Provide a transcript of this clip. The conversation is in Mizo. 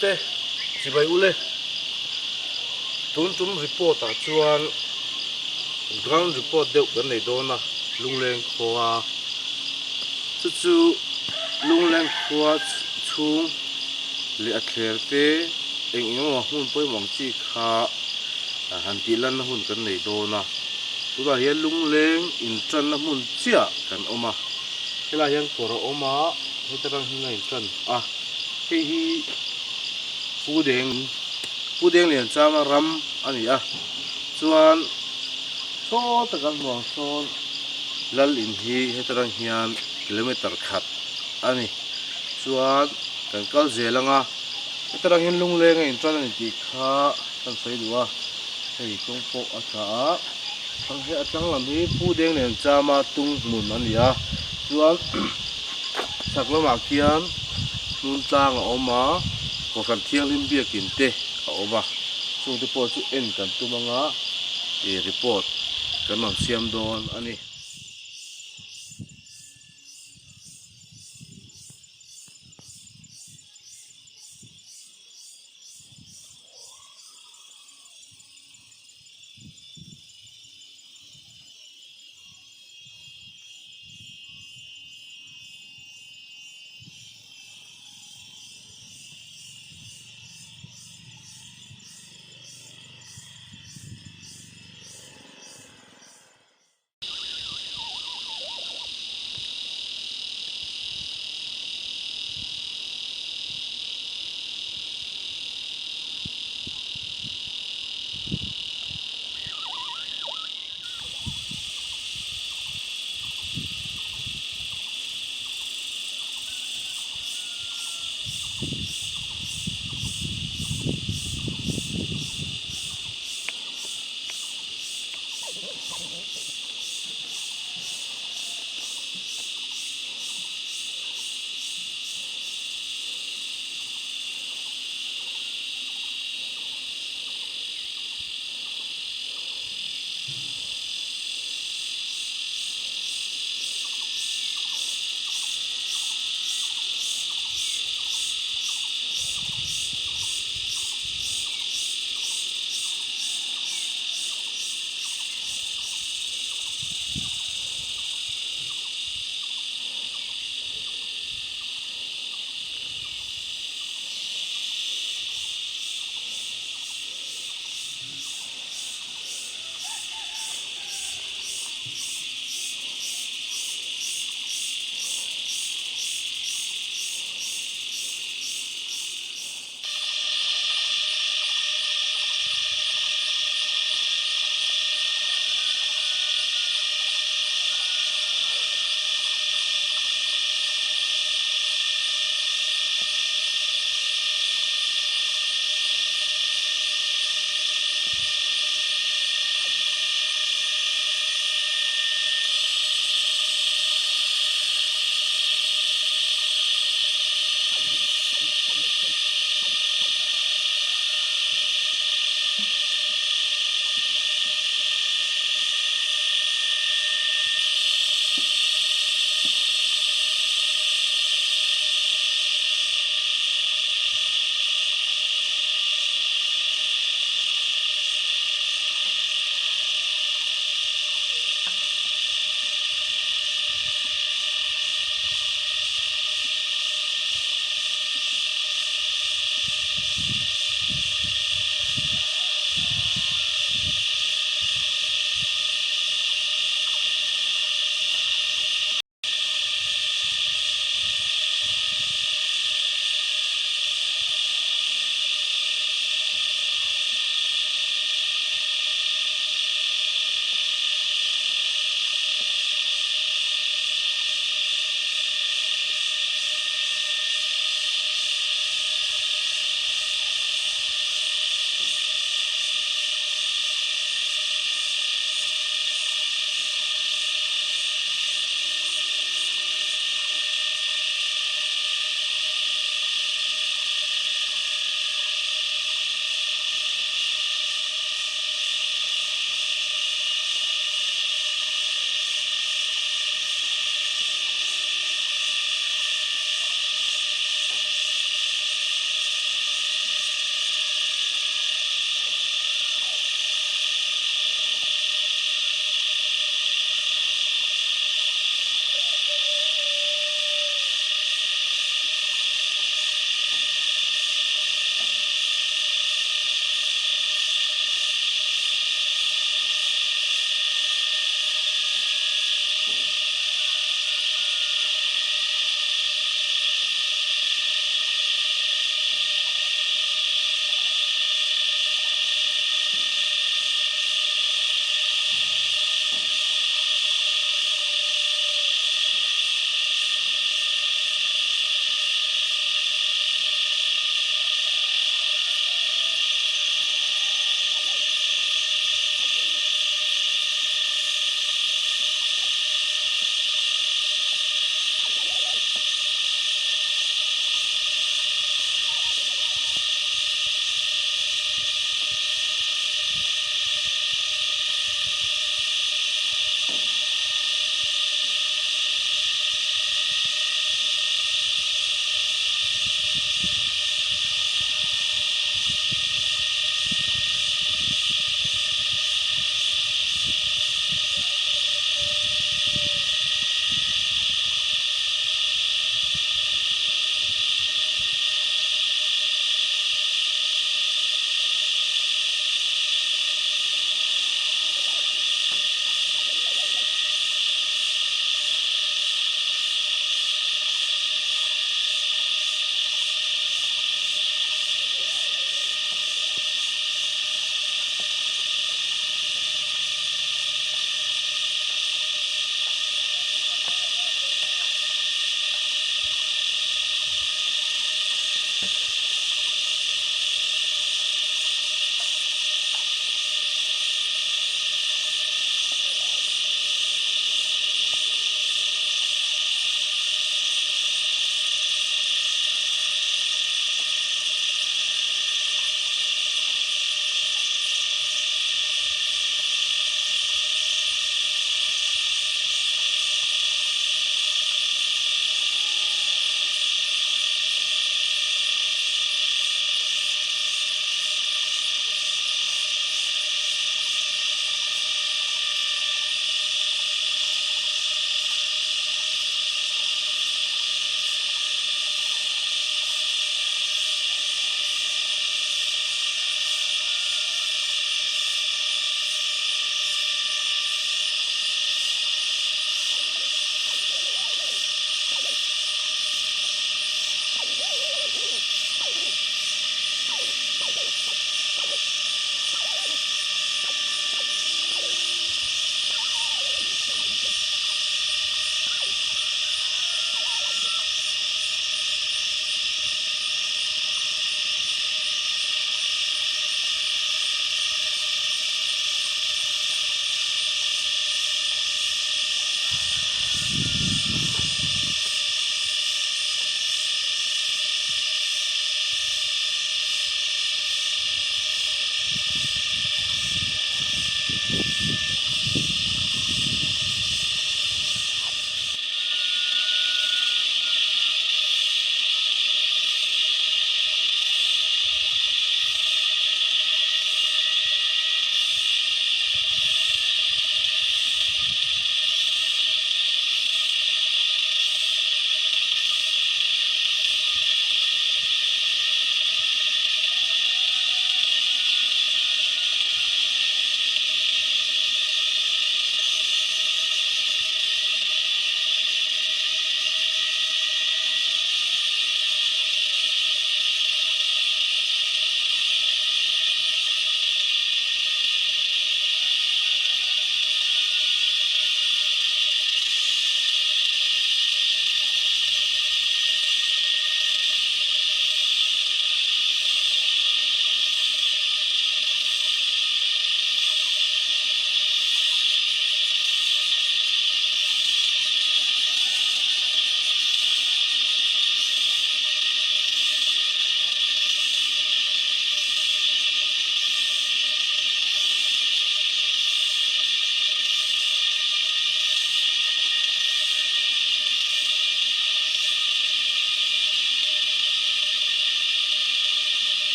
te chibai ule tun tum report ah chuan ground report deuh kan nei dawn a Lungleng khua chu chu Lungleng khua chhung leh a thler te eng eng emaw hmun pawimawh ang chi kha han tih lanna hun kan nei dawn a tunah hian Lungleng intanna hmun chiah kan awm a helaiah hian kawr a awm a. Heta rang hi a intan a, hei hi Pu Deng Pu Deng Lianchanga ram a ni a, chuan saw taka hmuang sawn lal in hi heta rang hian kilometer khat a ni, chuan kan kal zel anga heta rang hian lungleng a intan a ni tih kha kan sawi duh a, hei kawng pawh a tha a, a tlang lam hi Pu Deng Lianchama tung hmun a ni a, chuan. Chhak lamah khian hnun tlang a awm a, Kohhran Thianghlim biakin te a awm a, chungte pawh chu en kan tum anga ih report kan rawn siam dawn a ni.